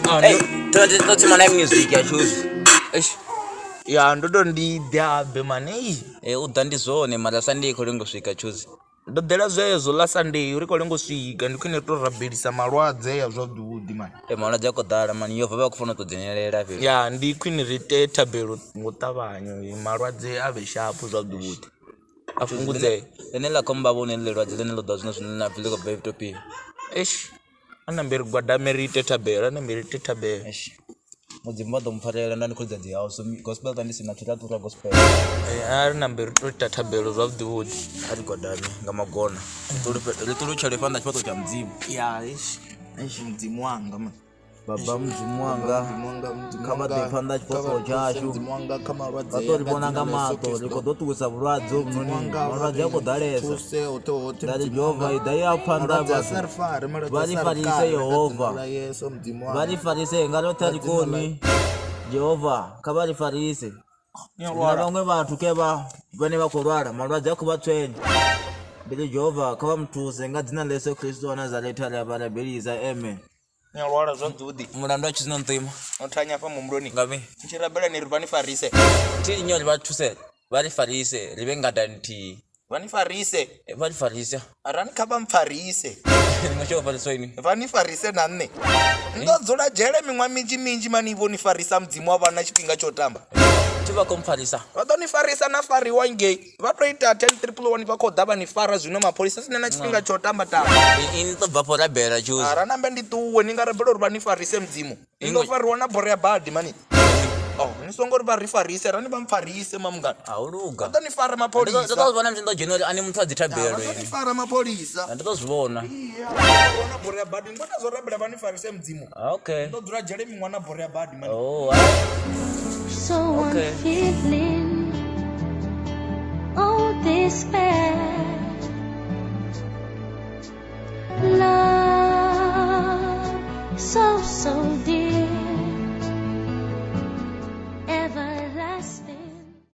Hey, to tsima na music ya choose. Eish. Ya ndo to ndi ḓe habe mani ei. Eh u ḓa ndi zwone mara Sunday i khou lenga u swika choose. Ndo ḓela zwezwo ḽa Sunday ri khou lenga u swika ndi khwine ri to rabelisa malwadze ya zwavhuḓi vhuḓi mani. Eh malwadze a khou ḓala mani yo vha vha khou fanela u to dzhenelela fhethu. Ya ndi khwine ri ite thabelo ngo ṱavhanya malwadze a vhe shaphu zwavhuḓi vhuḓi a fhungudzee. Ḽine ḽa khomba vhone ḽi lwadze ḽine ḽo ḓa zwino zwine na pfhi ḽi khou bva Ethiopia. Eish a nambe ri gwadame ri ite thabelo a nambe ri ite thabelo. Eish. Mudzimu vha ḓo mpfarela nda ndi khou lidza dzi house gospel ta ndi si na tshitatu ra gospel. A ri nambe ri to ita thabelo zwavhuḓi vhuḓi. A ri gwadame nga magona. Ri ṱulutshele phanḓa tshifhaṱo tsha Mudzimu. Ya eish eish Mudzimu wanga man. Baba Mudzimu wanga kha vha ḓe phanḓa tshifhaṱo tshashu vha ḓo ri vhona nga maṱo ri khou ḓo ṱuwisa vhulwadze hovhunoni malwadze a khou ḓalesa nda ri Jehova i ḓa ya phanḓa vhathu vha ri farise Yehova vha ri farise nga roṱhe a ri koni Jehova kha vha ri farise na vhaṅwe vhathu ke vha vhane vha khou lwala malwadze a khou vha tswenya ndi ri Jehova kha vha mu thuse nga dzina ḽa Yesu Kristo wa Nazaretha ri a vha rabelisa amen. Ni a lwala zwavhuḓi. Mulandu wa tshizwino nṱima. No thanya hafha muhumbuloni. Nga mini? Ni tshi rabela ni ri vha ni farise. Thi nnyi uri vha thuse vha ri farise ri vhe ngadani nthihi. Vha ni farise. Vha ri farisa. Arani kha vha mpfarise. Ni ngo shaya u fariswa inwi. Vha ni farise na nṋe. Ndo dzula dzhele miṅwaha minzhi minzhi mani vho ni farisa Mudzimu a vha na tshifhinga tsho tamba. Thi vha khou mpfarisa. Vha ḓo ni farisa na fariwa ngei. Vha to ita 10111 vha khou ḓa vha ni fara zwino mapholisa sina na tshifhinga tsho tamba tamba. Ini to bva fho rabela tshuzi. Ara nambe ndi ṱuwe ni nga rabela uri vha ni farise Mudzimu. Ni ḓo fariwa na bora ya badi mani. Oh, ni songo ri vha ri farise, rani vha mpfarise mamungana. A hu luga. Vha ḓo ni fara mapholisa. Ndo ḓo vhona musi ndo dzhena uri ani muthu a dzi thabelo. Vha ḓo ni fara mapholisa. Ndo ḓo zwi vhona. Iya, na bora ya badi. Ndo ita zwo rabela vha ni farise Mudzimu. Okay. Ndo dzula dzhele miṅwaha na bora ya badi mani. Oh, So Okay. I'm feeling all despair. Love so, so dear.